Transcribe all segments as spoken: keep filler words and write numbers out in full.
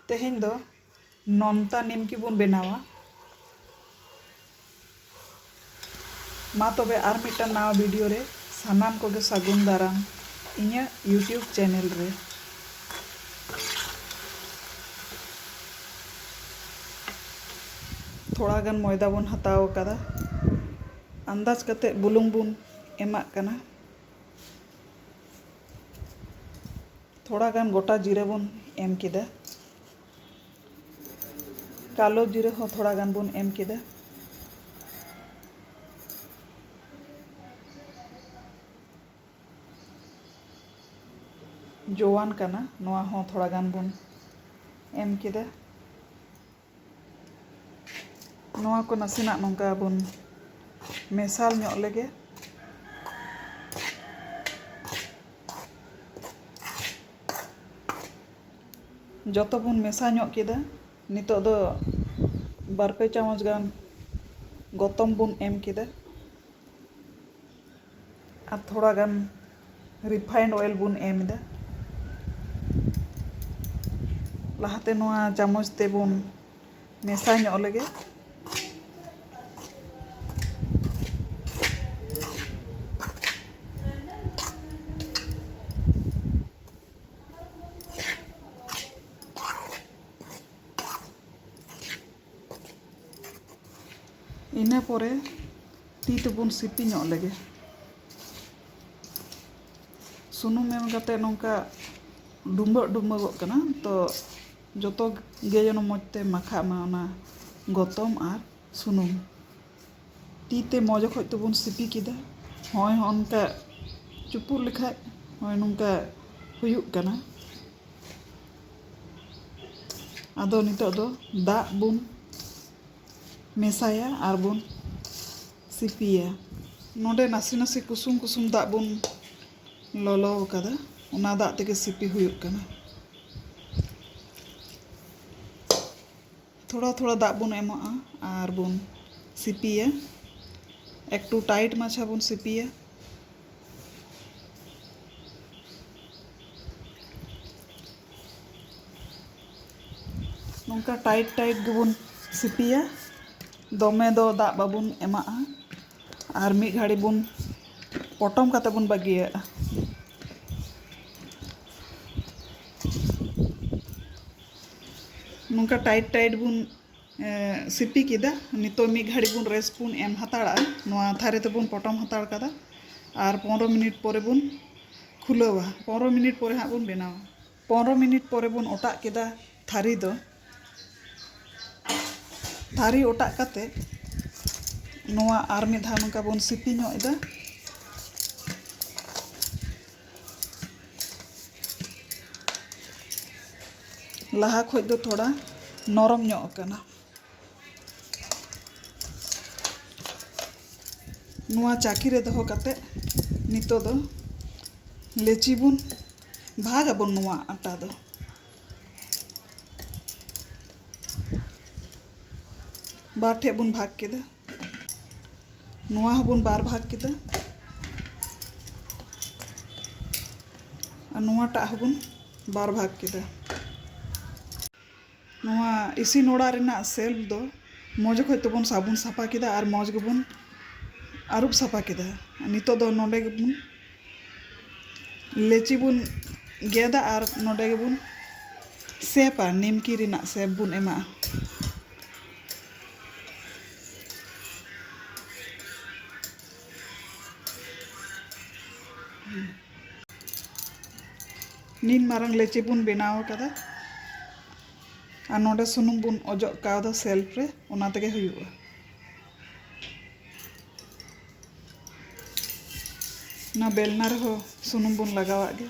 ᱛᱮᱦᱮᱧ ᱫᱚ ᱱᱚᱱᱛᱟ ᱱᱤᱢᱠᱤ ᱵᱚᱱ ᱵᱮᱱᱟᱣᱟ᱾ ᱢᱟ ᱛᱚᱵᱮ ᱟᱨ ᱢᱤᱫᱴᱟᱝ ᱱᱟᱣᱟ video ᱨᱮ ᱥᱟᱱᱟᱢ ᱠᱚᱜᱮ ᱥᱟᱹᱜᱩᱱ ᱫᱟᱨᱟᱢ ᱤᱧᱟᱹᱜ YouTube channel ᱨᱮ᱾ ᱛᱷᱚᱲᱟ ᱜᱟᱱ ᱢᱚᱭᱫᱟ ᱵᱚᱱ ᱦᱟᱛᱟᱣ ᱟᱠᱟᱫᱟ᱾ ᱟᱱᱫᱟᱡᱽ ᱠᱟᱛᱮ ᱵᱩᱞᱩᱝ ᱵᱚᱱ ᱮᱢᱟᱜ ᱠᱟᱱᱟ᱾ ᱛᱷᱚᱲᱟ ᱜᱟᱱ ᱜᱚᱴᱟ ᱡᱤᱨᱟᱹ ᱵᱚᱱ ᱮᱢ ᱠᱮᱫᱟ᱾ ᱠᱟᱞᱳ ᱡᱤᱨᱟᱹ ᱦᱚᱸ ᱛᱷᱚᱲᱟ ᱜᱟᱱ ᱵᱚᱱ ᱮᱢ ᱠᱮᱫᱟ᱾ ᱡᱚᱣᱟᱱ ᱠᱟᱱᱟ, ᱱᱚᱣᱟ ᱦᱚᱸ ᱛᱷᱚᱲᱟ ᱜᱟᱱ ᱵᱚᱱ ᱮᱢ ᱠᱮᱫᱟ᱾ ᱱᱚᱣᱟ ᱠᱚ ᱱᱟᱥᱮᱱᱟᱜ ᱱᱚᱝᱠᱟ ᱵᱚᱱ ᱢᱮᱥᱟᱞ ᱧᱚᱜ ᱞᱮᱜᱮ᱾ ᱡᱚᱛᱚ ᱵᱚᱱ ᱢᱮᱥᱟ ᱧᱚᱜ ᱠᱮᱫᱟ᱾ ᱱᱤᱛᱚᱜ ᱫᱚ ᱵᱟᱨ ᱯᱮ ᱪᱟᱢᱚᱪ ᱜᱟᱱ ᱜᱚᱛᱚᱢ ᱵᱚᱱ ᱮᱢ ᱠᱮᱫᱟ᱾ ᱟᱨ ᱛᱷᱚᱲᱟ ᱜᱟᱱ refined oil ᱵᱚᱱ ᱮᱢ ᱮᱫᱟ᱾ ᱞᱟᱦᱟᱛᱮ ᱱᱚᱣᱟ ᱪᱟᱢᱚᱪ ᱛᱮᱵᱚᱱ ᱢᱮᱥᱟ ᱧᱚᱜ ᱞᱮᱜᱮ᱾ ᱤᱱᱟᱹ ᱯᱚᱨᱮ ᱛᱤ ᱛᱮᱵᱚᱱ ᱥᱤᱯᱤ ᱧᱚᱜ ᱞᱮᱜᱮ᱾ ᱥᱩᱱᱩᱢ ᱮᱢ ᱠᱟᱛᱮ ᱱᱚᱝᱠᱟ ᱰᱩᱸᱵᱟᱹᱜ ᱰᱩᱸᱵᱟᱹᱜᱚᱜ ᱠᱟᱱᱟ, ᱛᱚ ᱡᱚᱛᱚ ᱜᱮ ᱡᱮᱱᱚ ᱢᱚᱡᱽ ᱛᱮ ᱢᱟᱠᱷᱟᱜ ᱢᱟ ᱚᱱᱟ ᱜᱚᱛᱚᱢ ᱟᱨ ᱥᱩᱱᱩᱢ᱾ ᱛᱤ ᱛᱮ ᱢᱚᱡᱽ ᱚᱠᱚᱡ ᱛᱮᱵᱚᱱ ᱥᱤᱯᱤ ᱠᱮᱫᱟ᱾ ᱦᱚᱸᱜᱼᱚᱭ ᱦᱚᱸᱜᱼᱚ ᱱᱚᱝᱠᱟ ᱪᱩᱯᱩᱫ ᱞᱮᱠᱷᱟᱡ ᱦᱚᱸᱜᱼᱚᱭ ᱱᱚᱝᱠᱟ ᱦᱩᱭᱩᱜ ᱠᱟᱱᱟ᱾ ᱟᱫᱚ ᱱᱤᱛᱚᱜ ᱫᱚ ᱫᱟᱜ ᱵᱚᱱ ᱢᱮᱥᱟᱭᱟ ᱟᱨ ᱵᱚᱱ ᱥᱤᱯᱤᱭᱟ᱾ ᱱᱚᱰᱮ ᱱᱟᱥᱮ ᱱᱟᱥᱮ ᱠᱩᱥᱩᱢ ᱠᱩᱥᱩᱢ ᱫᱟᱜ ᱵᱚᱱ ᱞᱚᱞᱚ ᱟᱠᱟᱫᱟ, ᱚᱱᱟ ᱫᱟᱜ ᱛᱮᱜᱮ ᱥᱤᱯᱤ ᱦᱩᱭᱩᱜ ᱠᱟᱱᱟ᱾ ᱛᱷᱚᱲᱟ ᱛᱷᱚᱲᱟ ᱫᱟᱜ ᱵᱚᱱ ᱮᱢᱟᱜᱼᱟ ᱟᱨ ᱵᱚᱱ ᱥᱤᱯᱤᱭᱟ, ᱮᱠᱴᱩ tight ᱢᱟᱪᱷᱟ ᱵᱚᱱ ᱥᱤᱯᱤᱭᱟ᱾ ᱱᱚᱝᱠᱟ ᱴᱟᱭᱤᱴ ᱴᱟᱭᱤᱴ ᱜᱮᱵᱚᱱ ᱥᱤᱯᱤᱭᱟ, ᱫᱚᱢᱮ ᱫᱚ ᱫᱟᱜ ᱵᱟᱵᱚᱱ ᱮᱢᱟᱜᱼᱟ᱾ ᱟᱨ ᱢᱤᱫ ᱜᱷᱟᱹᱲᱤ ᱵᱚᱱ ᱯᱚᱴᱚᱢ ᱠᱟᱛᱮ ᱵᱚᱱ ᱵᱟᱹᱜᱤᱭᱟᱜᱼᱟ᱾ ᱱᱚᱝᱠᱟ ᱴᱟᱭᱤᱴ ᱴᱟᱭᱤᱴ ᱵᱚᱱ ᱮ, ᱥᱤᱯᱤ ᱠᱮᱫᱟ᱾ ᱱᱤᱛᱚᱜ ᱢᱤᱫ ᱜᱷᱟᱹᱲᱤ ᱵᱚᱱ ᱨᱮᱥᱴ ᱵᱚᱱ ᱮᱢ ᱦᱟᱛᱟᱲᱟᱜᱼᱟ᱾ ᱱᱚᱣᱟ ᱛᱷᱟᱹᱨᱤ ᱛᱮᱵᱚᱱ ᱯᱚᱴᱚᱢ ᱦᱟᱛᱟᱲ ᱠᱟᱫᱟ᱾ ᱟᱨ ᱯᱚᱱᱨᱚ ᱢᱤᱱᱤᱴ ᱯᱚᱨᱮ ᱵᱚᱱ ᱠᱷᱩᱞᱟᱹᱣᱟ᱾ ᱯᱚᱱᱨᱚ ᱢᱤᱱᱤᱴ ᱯᱚᱨᱮ ᱦᱟᱸᱜ ᱵᱚᱱ ᱵᱮᱱᱟᱣᱟ᱾ ᱯᱚᱱᱨᱚ ᱢᱤᱱᱤᱴ ᱯᱚᱨᱮ ᱵᱚᱱ ᱚᱴᱟᱜ ᱠᱮᱫᱟ ᱛᱷᱟᱹᱨᱤ ᱫᱚ᱾ ᱛᱷᱟᱹᱨᱤ ᱚᱴᱟᱜ ᱠᱟᱛᱮ ᱱᱚᱣᱟ ᱟᱨ ᱢᱤᱫ ᱫᱷᱟᱣ ᱱᱚᱝᱠᱟ ᱵᱚᱱ ᱥᱤᱯᱤ ᱧᱚᱜ ᱮᱫᱟ᱾ ᱞᱟᱦᱟ ᱠᱷᱚᱡ ᱫᱚ ᱛᱷᱚᱲᱟ ᱱᱚᱨᱚᱢ ᱧᱚᱜ ᱟᱠᱟᱱᱟ᱾ ᱱᱚᱣᱟ ᱪᱟᱹᱠᱤ ᱨᱮ ᱫᱚᱦᱚ ᱠᱟᱛᱮ ᱱᱤᱛᱚᱜ ᱫᱚ ᱞᱮᱪᱤ ᱵᱚᱱ ᱵᱷᱟᱜᱽ ᱟᱵᱚᱱ ᱱᱚᱣᱟ ᱟᱴᱟ ᱫᱚ᱾ ᱵᱟᱨ ᱴᱷᱮᱡ ᱵᱚᱱ ᱵᱷᱟᱜᱽ ᱠᱮᱫᱟ᱾ ᱱᱚᱣᱟ ᱦᱚᱸᱵᱚᱱ ᱵᱟᱨ ᱵᱷᱟᱜᱽ ᱠᱮᱫᱟ᱾ ᱟᱨ ᱱᱚᱣᱟᱴᱟᱜ ᱦᱚᱸᱵᱚᱱ ᱵᱟᱨ ᱵᱷᱟᱜᱽ ᱠᱮᱫᱟ᱾ ᱱᱚᱣᱟ ᱤᱥᱤᱱ ᱚᱲᱟᱜ ᱨᱮᱱᱟᱜ ᱥᱮᱞᱯ ᱫᱚ ᱢᱚᱡᱽ ᱚᱠᱚᱡ ᱛᱮᱵᱚᱱ ᱥᱟᱵᱚᱱ ᱥᱟᱯᱷᱟ ᱠᱮᱫᱟ ᱟᱨ ᱢᱚᱡᱽ ᱜᱮᱵᱚᱱ ᱟᱹᱨᱩᱵ ᱥᱟᱯᱷᱟ ᱠᱮᱫᱟ᱾ ᱱᱤᱛᱚᱜ ᱫᱚ ᱱᱚᱰᱮ ᱜᱮᱵᱚᱱ ᱞᱮᱪᱤ ᱵᱚᱱ ᱜᱮᱫᱟ ᱟᱨ ᱱᱚᱰᱮ ᱜᱮᱵᱚᱱ ᱥᱮᱯᱟ, ᱱᱤᱢᱠᱤ ᱨᱮᱱᱟᱜ ᱥᱮᱯ ᱵᱚᱱ ᱮᱢᱟᱜᱼᱟ᱾ ᱱᱤᱱ ᱢᱟᱨᱟᱝ ᱞᱮᱪᱤ ᱵᱚᱱ ᱵᱮᱱᱟᱣ ᱟᱠᱟᱫᱟ᱾ ᱟᱨ ᱱᱚᱰᱮ ᱥᱩᱱᱩᱢ ᱵᱚᱱ ᱚᱡᱚᱜ ᱠᱟᱣᱫᱟ ᱥᱮᱞᱯ ᱨᱮ, ᱚᱱᱟ ᱛᱮᱜᱮ ᱦᱩᱭᱩᱜᱼᱟ᱾ ᱚᱱᱟ ᱵᱮᱞᱱᱟ ᱨᱮᱦᱚᱸ ᱥᱩᱱᱩᱢ ᱵᱚᱱ ᱞᱟᱜᱟᱣᱟᱜ ᱜᱮ᱾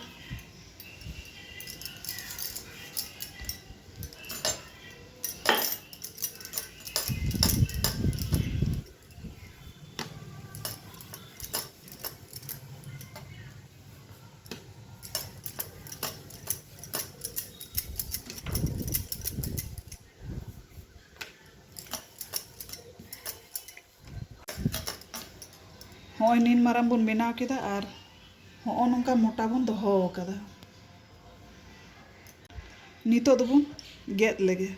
ᱦᱚᱸᱜᱼᱚᱭ ᱱᱤᱱ ᱢᱟᱨᱟᱝ ᱵᱚᱱ ᱵᱮᱱᱟᱣ ᱠᱮᱫᱟ ᱟᱨ ᱦᱚᱸᱜᱼᱚ ᱱᱚᱝᱠᱟ ᱢᱚᱴᱟ ᱵᱚᱱ ᱫᱚᱦᱚ ᱟᱠᱟᱫᱟ᱾ ᱱᱤᱛᱚᱜ ᱫᱚᱵᱚᱱ ᱜᱮᱫ ᱞᱮᱜᱮ᱾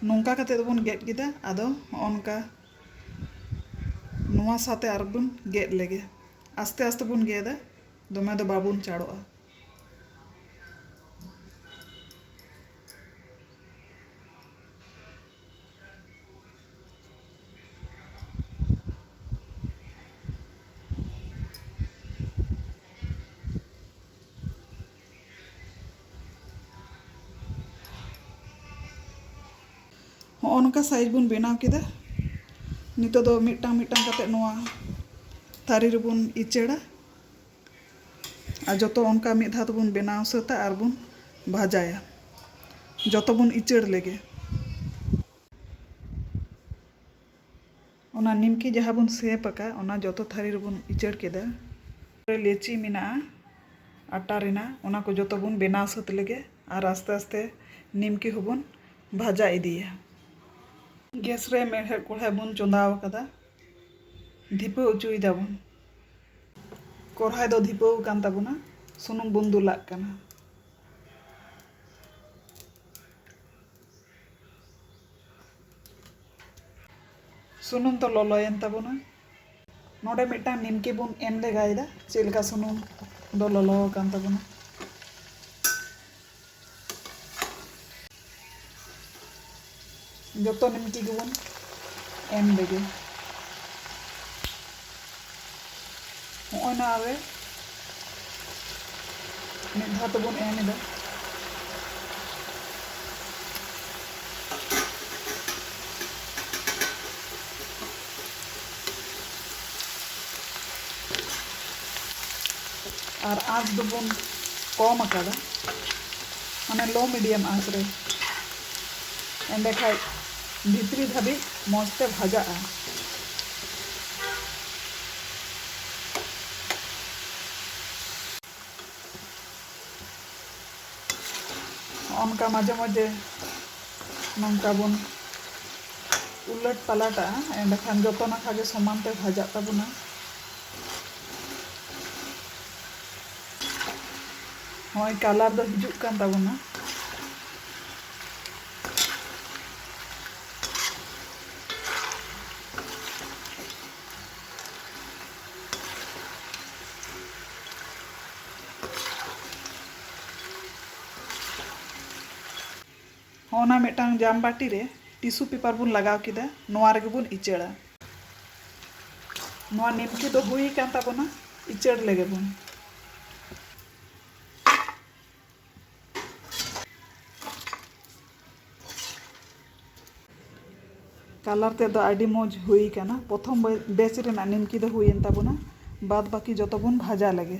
ᱱᱚᱝᱠᱟ ᱠᱟᱛᱮ ᱫᱚᱵᱚᱱ ᱜᱮᱫ ᱠᱮᱫᱟ᱾ ᱟᱫᱚ ᱦᱚᱸᱜᱼᱚ ᱱᱚᱝᱠᱟ ᱱᱚᱣᱟ ᱥᱟᱶᱛᱮ ᱟᱨ ᱵᱚᱱ ᱜᱮᱫ ᱞᱮᱜᱮ᱾ ᱟᱥᱛᱮ ᱟᱥᱛᱮ ᱵᱚᱱ ᱜᱮᱫᱟ, ᱫᱚᱢᱮ ᱫᱚ ᱵᱟᱵᱚᱱ ᱪᱟᱲᱚᱜᱼᱟ᱾ ᱦᱚᱸᱜᱼᱚ ᱱᱚᱝᱠᱟ size ᱵᱚᱱ ᱵᱮᱱᱟᱣ ᱠᱮᱫᱟ᱾ ᱱᱤᱛᱚᱜ ᱫᱚ ᱢᱤᱫᱴᱟᱝ ᱢᱤᱫᱴᱟᱝ ᱠᱟᱛᱮ ᱱᱚᱣᱟ ᱛᱷᱟᱹᱨᱤ ᱨᱮᱵᱚᱱ ᱤᱪᱟᱹᱲᱟ᱾ ᱟᱨ ᱡᱚᱛᱚ ᱚᱱᱠᱟ ᱢᱤᱫ ᱫᱷᱟᱣ ᱛᱮᱵᱚᱱ ᱵᱮᱱᱟᱣ ᱥᱟᱹᱛᱟ ᱟᱨ ᱵᱚᱱ ᱵᱷᱟᱡᱟᱭᱟ᱾ ᱡᱚᱛᱚ ᱵᱚᱱ ᱤᱪᱟᱹᱲ ᱞᱮᱜᱮ᱾ ᱚᱱᱟ ᱱᱤᱢᱠᱤ ᱡᱟᱦᱟᱸ ᱵᱚᱱ ᱥᱮᱯ ᱟᱠᱟᱫ, ᱚᱱᱟ ᱡᱚᱛᱚ ᱛᱷᱟᱹᱨᱤ ᱨᱮᱵᱚᱱ ᱤᱪᱟᱹᱲ ᱠᱮᱫᱟ᱾ ᱞᱮᱪᱤ ᱢᱮᱱᱟᱜᱼᱟ ᱟᱴᱟ ᱨᱮᱱᱟᱜ, ᱚᱱᱟ ᱠᱚ ᱡᱚᱛᱚ ᱵᱚᱱ ᱵᱮᱱᱟᱣ ᱥᱟᱹᱛ ᱞᱮᱜᱮ ᱟᱨ ᱟᱥᱛᱮ ᱟᱥᱛᱮ ᱱᱤᱢᱠᱤ ᱦᱚᱸᱵᱚᱱ ᱵᱷᱟᱡᱟ ᱤᱫᱤᱭᱟ᱾ ᱜᱮᱥ ᱨᱮ ᱢᱮᱲᱦᱮᱫ ᱠᱚᱲᱦᱟᱭ ᱵᱚᱱ ᱪᱚᱸᱫᱟᱣ ᱟᱠᱟᱫᱟ, ᱫᱷᱤᱯᱟᱹᱣ ᱚᱪᱚᱭ ᱫᱟᱵᱚᱱ᱾ ᱠᱚᱲᱦᱟᱭ ᱫᱚ ᱫᱷᱤᱯᱟᱹᱣ ᱟᱠᱟᱱ ᱛᱟᱵᱚᱱᱟ, ᱥᱩᱱᱩᱢ ᱵᱚᱱ ᱫᱩᱞᱟᱜ ᱠᱟᱱᱟ᱾ ᱥᱩᱱᱩᱢ ᱫᱚ ᱞᱚᱞᱚᱭᱮᱱ ᱛᱟᱵᱚᱱᱟ᱾ ᱱᱚᱰᱮ ᱢᱤᱫᱴᱟᱝ ᱱᱤᱢᱠᱤ ᱵᱚᱱ ᱮᱢ ᱞᱮᱜᱟᱭᱮᱫᱟ, ᱪᱮᱫ ᱞᱮᱠᱟ ᱥᱩᱱᱩᱢ ᱫᱚ ᱞᱚᱞᱚ ᱟᱠᱟᱱ ᱛᱟᱵᱚᱱᱟ᱾ ᱡᱚᱛᱚ ᱱᱤᱢᱠᱤ ᱜᱮᱵᱚᱱ ᱮᱢ ᱞᱮᱜᱮ᱾ ᱦᱚᱸᱜᱼᱚᱭ ᱱᱚᱣᱟ ᱨᱮ ᱢᱤᱫ ᱫᱷᱟᱣ ᱛᱮᱵᱚᱱ ᱮᱢ ᱮᱫᱟ᱾ ᱟᱨ ᱟᱸᱪ ᱫᱚᱵᱚᱱ ᱠᱚᱢ ᱟᱠᱟᱫᱟ, ᱢᱟᱱᱮ low medium ᱟᱸᱪ ᱨᱮ, ᱮᱸᱰᱮᱠᱷᱟᱡ ᱵᱷᱤᱛᱨᱤ ᱫᱷᱟᱹᱵᱤᱡ ᱢᱚᱡᱽ ᱛᱮ ᱵᱷᱟᱡᱟᱜᱼᱟ᱾ ᱚᱱᱠᱟ ᱢᱟᱡᱷᱮ ᱢᱟᱡᱷᱮ ᱱᱚᱝᱠᱟ ᱵᱚᱱ ᱩᱞᱟᱹᱴ ᱯᱟᱞᱟᱴᱟᱜᱼᱟ, ᱮᱸᱰᱮᱠᱷᱟᱱ ᱡᱚᱛᱚ ᱱᱟᱠᱷᱟ ᱜᱮ ᱥᱚᱢᱟᱱ ᱛᱮ ᱵᱷᱟᱡᱟᱜ ᱛᱟᱵᱚᱱᱟ᱾ ᱱᱚᱜᱼᱚᱭ colour ᱫᱚ ᱦᱤᱡᱩᱜ ᱠᱟᱱ ᱛᱟᱵᱚᱱᱟ᱾ ᱚᱱᱟ ᱢᱤᱫᱴᱟᱝ ᱡᱟᱢ ᱵᱟᱹᱴᱤ ᱨᱮ ᱴᱤᱥᱩ ᱯᱮᱯᱟᱨ ᱵᱚᱱ ᱞᱟᱜᱟᱣ ᱠᱮᱫᱟ, ᱱᱚᱣᱟ ᱨᱮᱜᱮ ᱵᱚᱱ ᱤᱪᱟᱹᱲᱟ᱾ ᱱᱚᱣᱟ ᱱᱤᱢᱠᱤ ᱫᱚ ᱦᱩᱭ ᱟᱠᱟᱱ ᱛᱟᱵᱚᱱᱟ, ᱤᱪᱟᱹᱲ ᱞᱮᱜᱮ ᱵᱚᱱ᱾ ᱠᱟᱞᱟᱨ ᱛᱮᱫ ᱫᱚ ᱟᱹᱰᱤ ᱢᱚᱡᱽ ᱦᱩᱭ ᱟᱠᱟᱱᱟ᱾ ᱯᱨᱚᱛᱷᱚᱢ ᱵᱮᱪ ᱨᱮᱱᱟᱜ ᱱᱤᱢᱠᱤ ᱫᱚ ᱦᱩᱭᱮᱱ ᱛᱟᱵᱚᱱᱟ᱾ ᱵᱟᱫ ᱵᱟᱹᱠᱤ ᱡᱚᱛᱚ ᱵᱚᱱ ᱵᱷᱟᱡᱟ ᱞᱮᱜᱮ᱾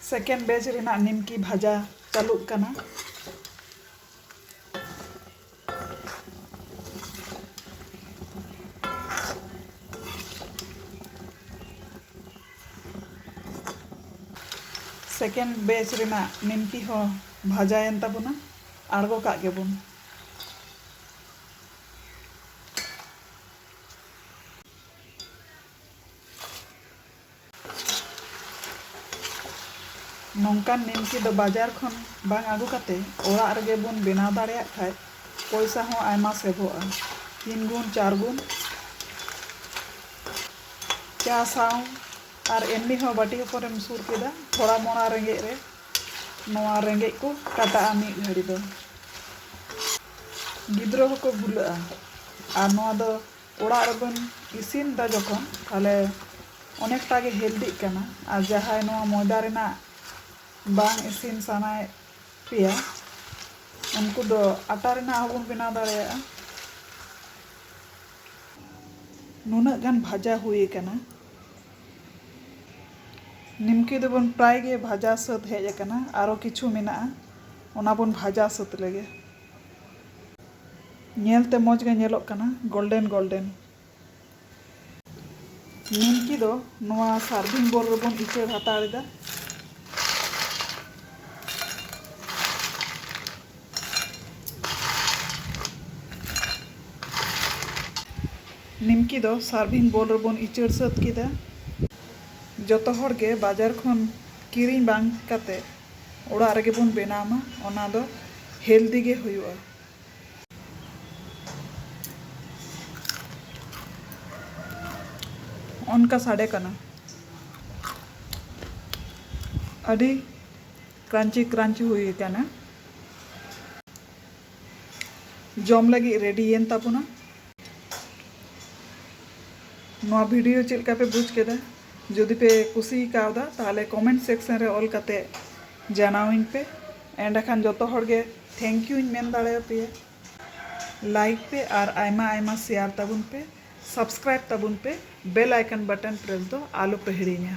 ᱥᱮᱠᱮᱱᱰ ᱵᱮᱪ ᱨᱮᱱᱟᱜ ᱱᱤᱢᱠᱤ ᱵᱷᱟᱡᱟ ᱪᱟᱹᱞᱩᱜ ᱠᱟᱱᱟ᱾ ᱥᱮᱠᱮᱱᱰ ᱵᱮᱪ ᱨᱮᱱᱟᱜ ᱱᱤᱢᱠᱤ ᱦᱚᱸ ᱵᱷᱟᱡᱟᱭᱮᱱ ᱛᱟᱵᱚᱱᱟ, ᱟᱬᱜᱚ ᱠᱟᱜ ᱜᱮᱵᱚᱱ᱾ ᱱᱚᱝᱠᱟᱱ ᱱᱤᱢᱠᱤ ᱫᱚ ᱵᱟᱡᱟᱨ ᱠᱷᱚᱱ ᱵᱟᱝ ᱟᱹᱜᱩ ᱠᱟᱛᱮ ᱚᱲᱟᱜ ᱨᱮᱜᱮ ᱵᱚᱱ ᱵᱮᱱᱟᱣ ᱫᱟᱲᱮᱭᱟᱜ ᱠᱷᱟᱡ ᱯᱚᱭᱥᱟ ᱦᱚᱸ ᱟᱭᱢᱟ ᱥᱮᱵᱷᱚᱜᱼᱟ, ᱛᱤᱱ ᱜᱩᱱ ᱪᱟᱨ ᱜᱩᱱ᱾ ᱪᱟ ᱥᱟᱶ ᱟᱨ ᱮᱢᱱᱤ ᱦᱚᱸ ᱵᱟᱹᱴᱤ ᱦᱚᱯᱚᱱ ᱨᱮᱢ ᱥᱩᱨ ᱠᱮᱫᱟ, ᱛᱷᱚᱲᱟ ᱢᱚᱲᱟ ᱨᱮᱸᱜᱮᱡ ᱨᱮ ᱱᱚᱣᱟ ᱨᱮᱸᱜᱮᱡ ᱠᱚ ᱠᱟᱴᱟᱜᱼᱟ ᱢᱤᱫ ᱜᱷᱟᱹᱲᱤ ᱫᱚ᱾ ᱜᱤᱫᱽᱨᱟᱹ ᱦᱚᱸᱠᱚ ᱵᱷᱩᱞᱟᱹᱜᱼᱟ᱾ ᱟᱨ ᱱᱚᱣᱟ ᱫᱚ ᱚᱲᱟᱜ ᱨᱮᱵᱚᱱ ᱤᱥᱤᱱ ᱮᱫᱟ ᱡᱚᱠᱷᱚᱱ, ᱛᱟᱦᱞᱮ ᱚᱱᱮᱠᱴᱟ ᱜᱮ ᱦᱮᱞᱫᱤᱜ ᱠᱟᱱᱟ᱾ ᱟᱨ ᱡᱟᱦᱟᱸᱭ ᱱᱚᱣᱟ ᱢᱚᱭᱫᱟ ᱨᱮᱱᱟᱜ ᱵᱟᱝ ᱤᱥᱤᱱ ᱥᱟᱱᱟᱭᱮᱫ ᱯᱮᱭᱟ, ᱩᱱᱠᱩ ᱫᱚ ᱟᱴᱟ ᱨᱮᱱᱟᱜ ᱦᱚᱸᱵᱚᱱ ᱵᱮᱱᱟᱣ ᱫᱟᱲᱮᱭᱟᱜᱼᱟ᱾ ᱱᱩᱱᱟᱹᱜ ᱜᱟᱱ ᱵᱷᱟᱡᱟ ᱦᱩᱭ ᱟᱠᱟᱱᱟ᱾ ᱱᱤᱢᱠᱤ ᱫᱚᱵᱚᱱ ᱯᱨᱟᱭ ᱜᱮ ᱵᱷᱟᱡᱟ ᱥᱟᱹᱛ ᱦᱮᱡ ᱟᱠᱟᱱᱟ, ᱟᱨᱚ ᱠᱤᱪᱷᱩ ᱢᱮᱱᱟᱜᱼᱟ, ᱚᱱᱟ ᱵᱚᱱ ᱵᱷᱟᱡᱟ ᱥᱟᱹᱛ ᱞᱮᱜᱮ᱾ ᱧᱮᱞᱛᱮ ᱢᱚᱡᱽ ᱜᱮ ᱧᱮᱞᱚᱜ ᱠᱟᱱᱟ, ᱜᱳᱞᱰᱮᱱ ᱜᱳᱞᱰᱮᱱ᱾ ᱱᱤᱢᱠᱤ ᱫᱚ ᱱᱚᱣᱟ ᱥᱟᱨᱵᱷᱤᱝ ᱵᱳᱞ ᱨᱮᱵᱚᱱ ᱤᱪᱟᱹᱲ ᱦᱟᱛᱟᱲ ᱮᱫᱟ᱾ ᱱᱤᱢᱠᱤ ᱫᱚ ᱥᱟᱨᱵᱷᱤᱝ ᱵᱳᱞ ᱨᱮᱵᱚᱱ ᱤᱪᱟᱹᱲ ᱥᱟᱹᱛ ᱠᱮᱫᱟ᱾ ᱡᱚᱛᱚ ᱦᱚᱲ ᱜᱮ ᱵᱟᱡᱟᱨ ᱠᱷᱚᱱ ᱠᱤᱨᱤᱧ ᱵᱟᱝ ᱠᱟᱛᱮ ᱚᱲᱟᱜ ᱨᱮᱜᱮ ᱵᱚᱱ ᱵᱮᱱᱟᱣ ᱢᱟ, ᱚᱱᱟ ᱫᱚ ᱦᱮᱞᱫᱤ ᱜᱮ ᱦᱩᱭᱩᱜᱼᱟ᱾ ᱚᱱᱠᱟ ᱥᱟᱰᱮ ᱠᱟᱱᱟ᱾ ᱟᱹᱰᱤ crunchy crunchy ᱦᱩᱭ ᱟᱠᱟᱱᱟ᱾ ᱡᱚᱢ ᱞᱟᱹᱜᱤᱫ ready ᱭᱮᱱ ᱛᱟᱵᱚᱱᱟ᱾ ᱱᱚᱣᱟ video ᱪᱮᱫ ᱞᱮᱠᱟ ᱯᱮ ᱵᱩᱡᱽ ᱠᱮᱫᱟ? ᱡᱩᱫᱤ ᱯᱮ ᱠᱩᱥᱤ ᱠᱟᱣᱫᱟ, ᱛᱟᱦᱚᱞᱮ comment section ᱨᱮ ᱚᱞ ᱠᱟᱛᱮ ᱡᱟᱱᱟᱣᱤᱧ ᱯᱮ᱾ ᱮᱸᱰᱮᱠᱷᱟᱱ ᱡᱚᱛᱚ ᱦᱚᱲ ᱜᱮ thank you ᱤᱧ ᱢᱮᱱ ᱫᱟᱲᱮᱭᱟᱯᱮᱭᱟ᱾ Like ᱯᱮ ᱟᱨ ᱟᱭᱢᱟ ᱟᱭᱢᱟ share ᱛᱟᱵᱚᱱ ᱯᱮ, subscribe ᱛᱟᱵᱚᱱ ᱯᱮ, bell icon button press ᱫᱚ ᱟᱞᱚ ᱯᱮ ᱦᱤᱲᱤᱧᱟ᱾